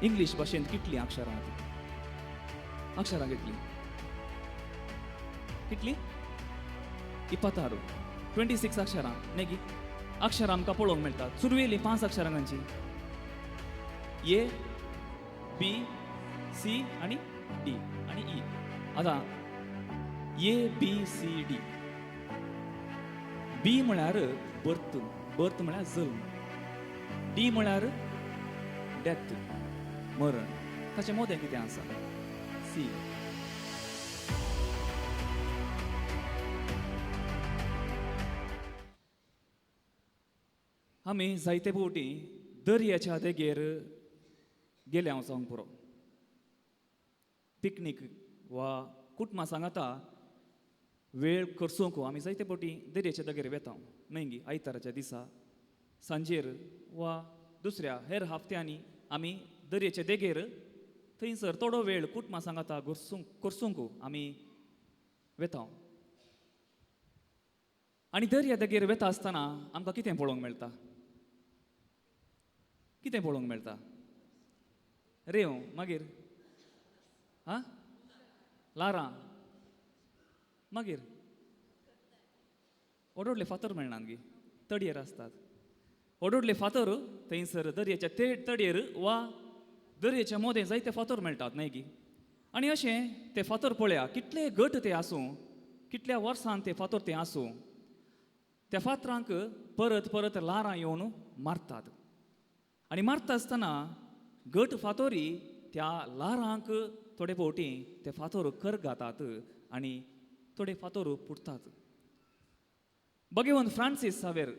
English भाशेंत कितलीं अक्षरां आसात? अक्षरां कितलीं? कितलीं? 26, 26 अक्षरां न्ही गी? अक्षरां आमकां पळोवंक मेळटात. सुरवेलीं 5 अक्षरां खंयचीं? ए, बी, सी आनी डी आनी ई. आतां ए बी सी डी. बी म्हळ्यार बर्थ, बर्थ म्हळ्यार जल्म. डी म्हळ्यार डेथ, मरण. ताचें मोदें कितें आसा? सी. आमी जायते फावटी दर्याच्या देगेर गेले हांव जावंक पुरो. पिकनीक वा कुटुंबा सांगाता वेळ खर्चूंक आमी जायते फावटी दर्याच्या देगेर वेता न्हय गी? आयताराच्या दिसा सांजेर वा दुसऱ्या हेर हफ्त्यांनी आमी दर्याच्या देगेर थंयसर थोडो वेळ कुटुंबा सांगाता खर्चूंक आमी वेता. आनी दर्या देगेर वेता आसतना आमकां कितें पळोवंक मेळटा? कितें पळोवंक मेळटा? रेंव, मागीर आं लारां, मागीर व्हड व्हडले फातर मेळनात गी, तडयेर आसतात व्हड व्हडले फातर. थंयसर दर्याच्या ते तडयेर वा दर्याच्या मोदें जायते फातर मेळटात न्हय गी? आनी अशें ते फातर पळया, कितले घट ते आसूं, कितल्या वर्सान ते फातर ते आसूं, त्या फातरांक परत परत लारां येवन मारतात. आनी मारता आसतना घट फातोरी त्या लारांक थोडे फावटी ते फातर करगातात आनी थोडे फातर पुटतात. भगवंत फ्रांसीस सावेर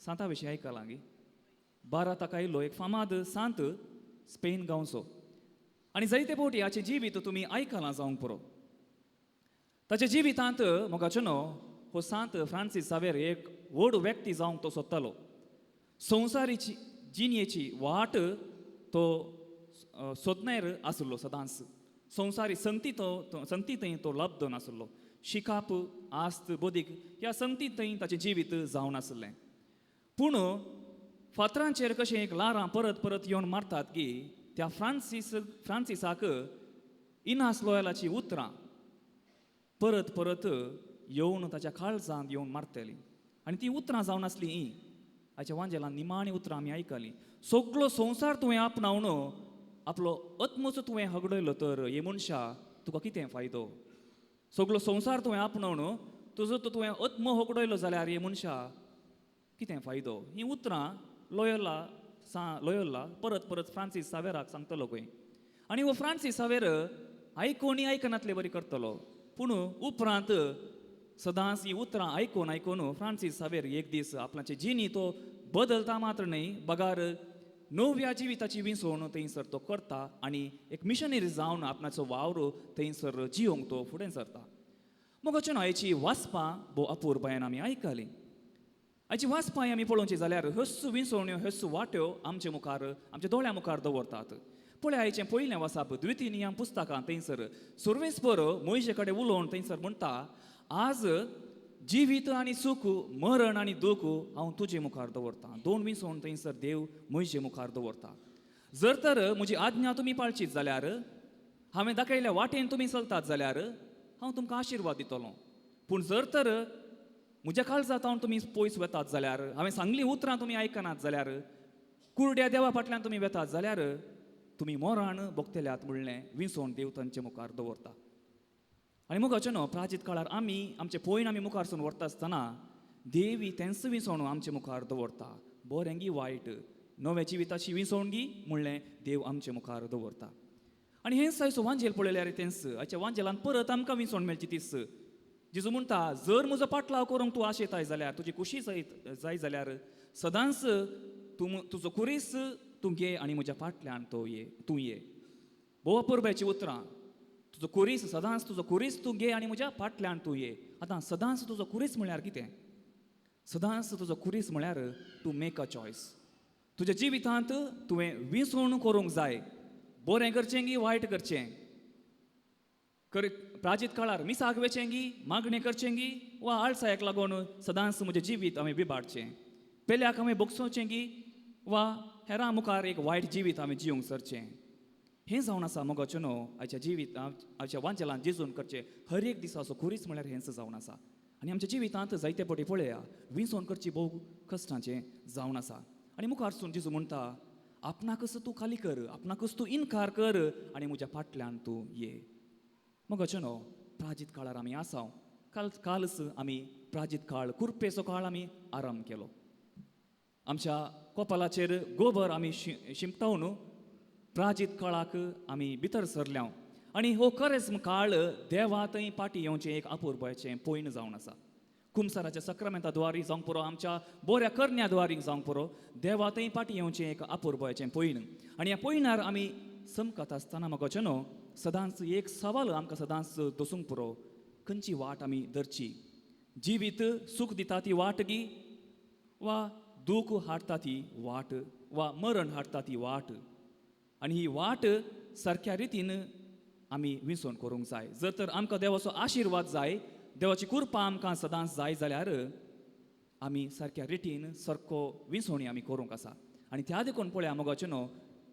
सांता विशीं आयकलां गी? भारताक आयलो एक फामाद सांत, स्पेन गांवचो. आनी जायते फावटी हाचें जिवीत तुमी आयकलां जावंक पुरो. ताच्या जिवितांत मोगाचो न्हू, हो सांत फ्रांसीस सावेर एक व्हड व्यक्ती जावंक तो सोदतालो. संवसारीची जिणेची वाट तो सोदनार आसलो सदांच. संवसारी संगती तो संगती थंय तो लब्ध नासलो. शिकाप, आस्त, बदीक ह्या संगती थंय ताचें जिवीत जावन आसलें. पूण फातरांचेर कशें एक लारां परत परत येवन मारतात की त्या फ्रांसिसाक इनास लोयलाची उतरां परत परत येवन ताच्या काळजांत येवन मारतली. आनी ती उतरां जावन आसली ही हाच्या वांजेलान निमाणी उतरां आमी आयकलीं. सगलो संवसार तुवें आपणावन आपलो आत्मोच तुवें हगडयलो तर हे मनशा तुका कितें फायदो? सगलो संवसार तुवें आपणावन तुजो तो तुवें आत्मो हगडयलो जाल्यार हे मनशा कितें फायदो? हीं उतरां लोयोला लोयोला परत परत फ्रांसीस सावेराक सांगतलो खंय. आनी हो फ्रांसीस सावेर आयकोनी आयकनातले बरी करतलो. पूण उपरांत सदांच ही उतरां आयकून आयकून फ्रांसीस सावेर एक दीस आपणाचे जिणी तो बदलता मात्र न्हय, बगार नव्या जिविताची विंचवण थंयसर तो करता आनी एक मिशनरी जावन आपणाचो वावर थंयसर जियोंक तो फुडें सरता. मोगाचें आयची वाचपां भोव अपुरबायेन आमी आयकलीं. आयची वाचपां आमी पळोवची जाल्यार ह्योच विंचवण्यो, ह्योच वाट्यो आमचे मुखार, आमच्या दोळ्या मुखार दवरतात. पळय आयचें पयलें वाचप द्वितीय नियम पुस्तकां थंयसर सुरवेस्पर मोयजे कडेन उलोवन थंयसर म्हणटा, आज जिवीत आनी सूख, मरण आनी दूख हांव तुजे मुखार दवरतां. दोन विंचवण थंयसर देव मोयजे मुखार दवरता. जर तर म्हजी आज्ञा तुमी पाळचीत जाल्यार, हांवें दाखयल्ल्या वाटेन तुमी चलतात जाल्यार हांव तुमकां आशिर्वाद दितलो. पूण जर तर म्हज्या काळजांत हांव तुमी पयस वेतात जाल्यार, हांवें सांगलीं उतरां तुमी आयकनात जाल्यार, कुरड्या देवा फाटल्यान तुमी वेतात जाल्यार तुमी मोरान भोगतल्यात म्हणलें विंचवण देव तांचे मुखार दवरता. आनी मोगाचें न्हू, प्राचीत काळार आमी आमचे पयण आमी मुखार सून व्हरता आसतना देवी तेंच विंचवण आमचे मुखार दवरता. बरें गी वायट, नव्या जिविताची विंचवण गी म्हणलें देव आमचे मुखार दवरता. आनी हेंच आयचो वांजेल पळयल्यार तेंच आयच्या वांजेलान परत आमकां विंचवण मेळची तीच. जेजू म्हणटा, जर म्हजो पाटलाव करूंक तूं आशेताय जाल्यार, तुजी खुशी जाय जाल्यार सदांच तूं तुजो कुरीस तूं घे आनी म्हज्या फाटल्यान तो ये, तूं ये. भोव अपुरबायचीं उतरां. तुजो कुरीस सदांच तुजो कुरीस तूं घे आनी म्हज्या फाटल्यान तूं ये. आतां सदांच तुजो कुरीस म्हळ्यार कितें? सदांच तुजो कुरीस म्हळ्यार टू मेक अ चॉयस. तुज्या जिवितांत तुवें विंचवण करूंक जाय, बरें करचें गी वायट करचें. प्राचीत काळार मिसाक वेचें गी, मागणें करचें गी, वा आळसायक लागून सदांच म्हजें जिवीत हांवें बिबाडचें. पेल्याक हांवें बोगसोवचें गी वा हेरां मुखार एक वायट जिवीत आमी जिवंक सरचें. हें जावन आसा मोगाचें न्हू आयच्या जिवीत, आयच्या वांजेलान जेजून करचें हर एक दिसाचो खुरीस म्हळ्यार हेंच जावन आसा. आनी आमच्या जिवितांत जायते फावटी पळया विंचोवन करची भोव कश्टांचें जावन आसा. आनी मुखार जेजू म्हणटा, आपणाकच तूं खाली कर, आपणाकच तूं इनकार कर आनी म्हज्या फाटल्यान तूं ये. मोगाचें न्हू, प्राजीत काळार आमी आसा. काल कालच आमी प्राजीत काळ, कुरपेचो काळ आमी आराम केलो. आमच्या कोपालाचेर गोबर आमी शिंपटावन प्राजीत काळाक आमी भितर सरल्या. आनी हो करेज्म काळ देवा थंय पाटी येवचें एक अपुरबायेचें पयण जावन आसा. कुमसाराच्या सक्रामेंता द्वारी जावंक पुरो, आमच्या बऱ्या करण्या द्वारी जावंक पुरो, देवा थंय पाटी येवचें एक अपुरबायेचें पयण. आनी ह्या पयणार आमी समकत आसतना म्हाका न्हू सदांच एक सवाल आमकां सदांच दसूंक पुरो, खंयची वाट आमी धरची? जिवीत सूख दिता ती वाट गी वा दूख हाडटा ती वाट वा मरण हाडटा ती वाट? आनी ही वाट सारक्या रितीन आमी विंचोवन करूंक जाय. जर तर आमकां देवाचो आशिर्वाद जाय, देवाची कृपा आमकां सदांच जाय जाल्यार आमी सारक्या रितीन सारको विंचोवणी आमी करूंक आसा. आनी त्या देखून पळया मोगाचें न्हू,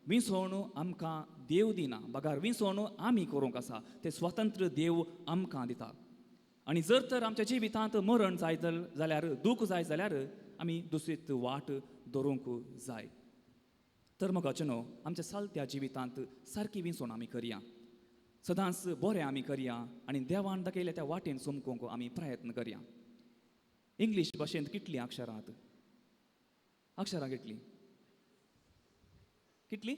विंचोवण आमकां देव दिना, बगार विंचोवण आमी करूंक आसा. तें स्वातंत्र्य देव आमकां दिता. आनी जर तर आमच्या जिवितांत मरण जाय जाल्यार, दूख जाय जाल्यार आमी दुसरीत वाट धरूंक जाय. तर मोगाचें न्हू, आमच्या सालत्या जिवितांत सारकी विंचोवण आमी करया, सदांच बरें आमी करया आनी देवान दाखयल्या त्या वाटेन चमकोवंक आमी प्रयत्न करया. इंग्लीश भाशेंत कितलीं अक्षरां आहात? अक्षरां कितलीं? कितलीं?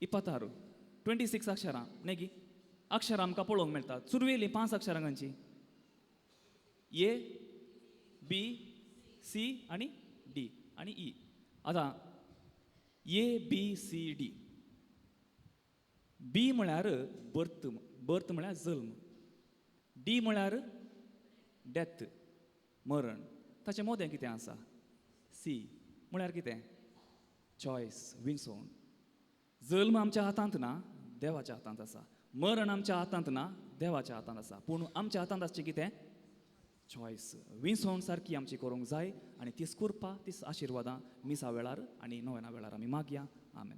26, 26 अक्षरां न्ही गी? अक्षरां आमकां पळोवंक मेळटा. सुरवेलीं 5 अक्षरां खंयचीं? ए, बी, सी आनी डी आनी ई. आतां ए बी सी डी. बी म्हळ्यार बर्थ, बर्थ म्हळ्यार जल्म. डी म्हळ्यार डेथ, मरण. ताचें मोदें कितें आसा? सी म्हळ्यार कितें? चॉयस, विंचोवण. जल्म आमच्या हातांत ना, देवाच्या हातांत आसा. मरण आमच्या हातांत ना, देवाच्या हातांत आसा. पूण आमच्या हातांत आसचें कितें? चॉयस. विंचोवण सारकी आमची करूंक जाय. आनी तीच कृपा, तीच आशिर्वादां मिसा वेळार आनी नोवेना वेळार आमी मागया. आमेन.